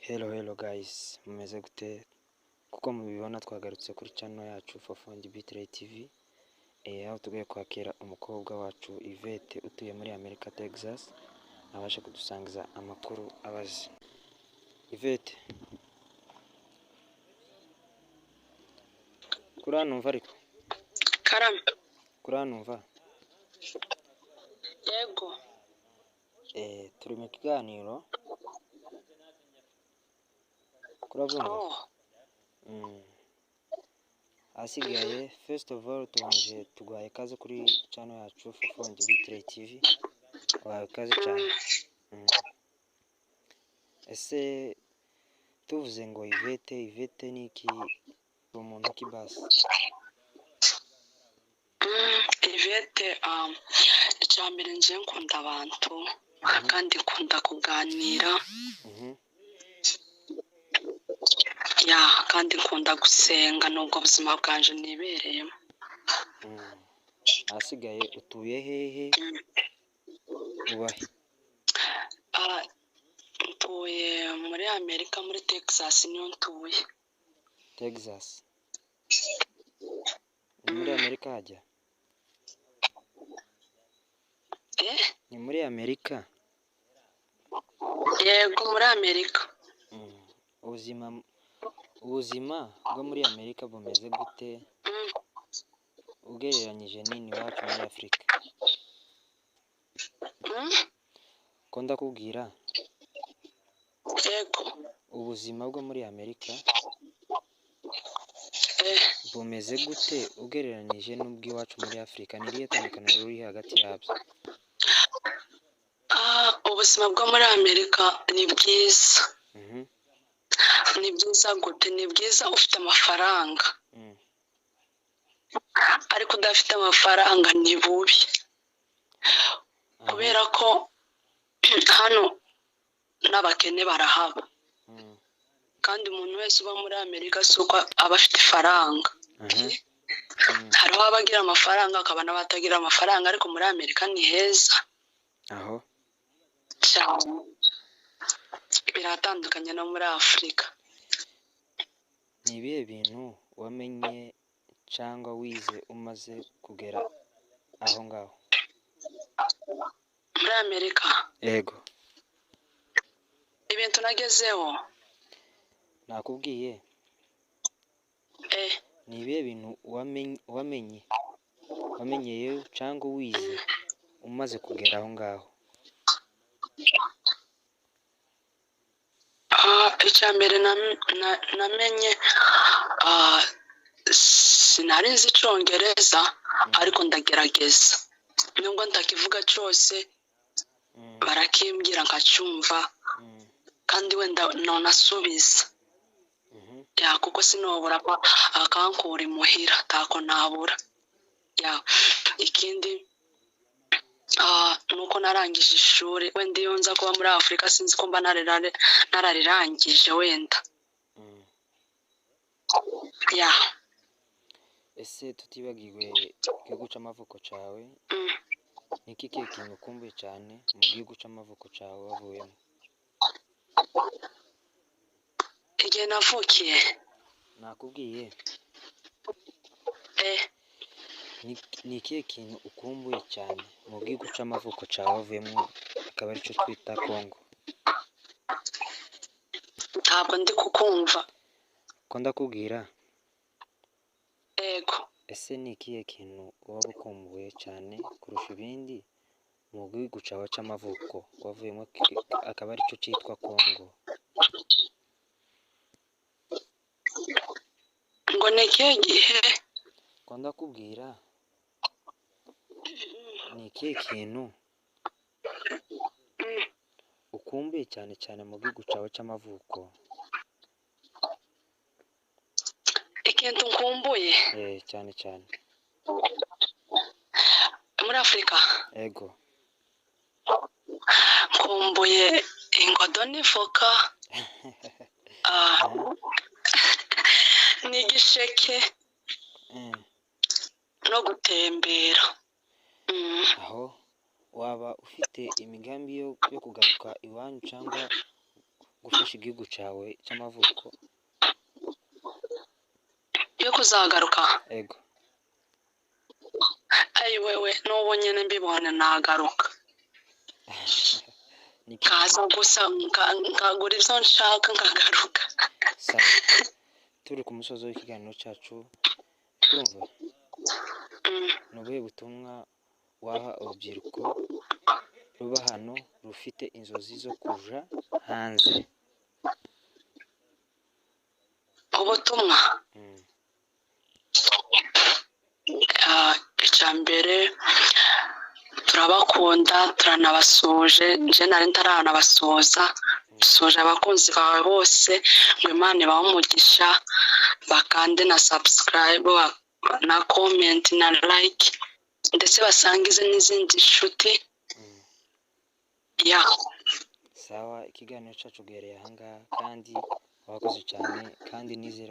Hello hello guys, mumeze gute? Kuko mubibona twagarutse kuri channel yacu Fofongi Bitrate TV, aho tugiye kwakira umukobwa wacu Yvette utuye muri Amerika Texas, abashe kudusangiza amakuru abazi. Yvette, kuranumva ariko? Karame. Kuranumva? Yego. Turi mu kiganiro. Kurabyumva? Oh. Ahasigaye first of all tubanje tuguhaye ikaze kuri channel yacu Fofongi Bitrate TV. Wahawe ikaze cyane. Ese tuvuze ngo Yvette, Yvette ni iki? Ni umuntu ki basi? Yvette, icya mbere njye nkunda abantu kandi nkunda kuganira. Ya, kandi nkunda gusenga, nubwo buzima bwanje nibereyemo. Ahasigaye utuye hehe? Uba he? Ah, ntuye muri Amerika, muri Texas niyo ntuye. Texas. Ni muri Amerika hajya? Eh? Ni muri Amerika? Yego, muri Amerika. Ubuzima bwo muri Amerika bumeze gute ugereranyije n'ino iwacu muri Afurika? Ko ndakubwira Yego. ubuzima bwo muri Amerika Eh. bumeze gute ugereranyije n'ubw'iwacu muri Afurika? Ni irihe tandukaniro riri hagati yabyo? Ah, ubuzima bwo muri Amerika ni bwiza. Ni byiza gute? Ni bwiza ufite amafaranga. Ariko udafite amafaranga ni bubi. Kubera ko hano n'abakene barahaba. Kandi umuntu wese uba muri Amerika si uko aba afite ifaranga. Hariho abagira amafaranga hakaba n'abatagira amafaranga, ariko muri Amerika ni heza. Aho. Cyane. Biratandukanye no muri Afurika. Ni ibihe bintu wamenye cyangwa wize umaze kugera aho ngaho? Muri Amerika? Yego. Ibintu nagezeho? Nakubwiye. Eh. Ni ibihe bintu wamenye wamenyeyo cyangwa wize umaze kugera aho ngaho? Ah, icya mbere namenye, ah, sinari nzi icyongereza, ariko ndagerageza nubwo ntakivuga cyose, barakimbwira nkacyumva, kandi wenda nonasubiza. Ya, kuko sinobura ko akankura imuhira, ntako nabura. Ya, ikindi, ah, nuko narangije ishuri. Wenda iyo nza kuba muri Afurika sinzi ko mba nararirangije wenda. Ya. Ese tutibagiwe igihugu c'amavuko cawe, ni ikihe kintu ukumbuye cyane mu gihugu c'amavuko cawe wavuyemo? Igihe navukiye? Nakubwiye. Eh. Ni ikihe kintu ukumbuye cyane mu gihugu c'amavuko cawe wavuyemo, akaba aricyo twita Congo? Ntabwo ndi kukumva. Ko ndakubwira. Yego. Ese ni ikihe kintu waba ukumbuye cyane kurusha ibindi mu gihugu cawe c'amavuko wavuyemo, akaba aricyo cyitwa Congo? Ngo ni ikihe gihe? Ko ndakubwira, ni ikihe kintu ukumbuye cyane cyane mu gihugu cyawe c'amavuko? Ikintu nkumbuye? Cyane cyane. Muri Afurika? Ego. Nkumbuye ingodo n'ivoka, ah, n'igisheke no gutembera. Aho waba ufite imigambi yo kugaruka iwanyu cyangwa gufasha igihugu cawe c'amavuko? Yo kuzagaruka? Ego. Ayi wewe, n'ubu nyine mbibone nagaruka. Niki? Kaza gusa nkagura ibyo nshaka nkagaruka. Sawa, turi ku musozo w'ikiganiro cacu, urumva, ni ubuhe butumwa waha urubyiruko ruba hano rufite inzozi zo kuja hanze? Ubutumwa? Ah, icya mbere, turabakunda, turanabasuhuje. Nje nari ntaranabasuhuza. Dusuhuje abakunzi bawe bose, ngo Imana ibahe umugisha, bakande na subscribe na comment na like, ndetse basangize n'izindi nshuti. Ya. Sawa, ikiganiro cyacu gihereye ahangaha, kandi wakoze cyane, kandi nizere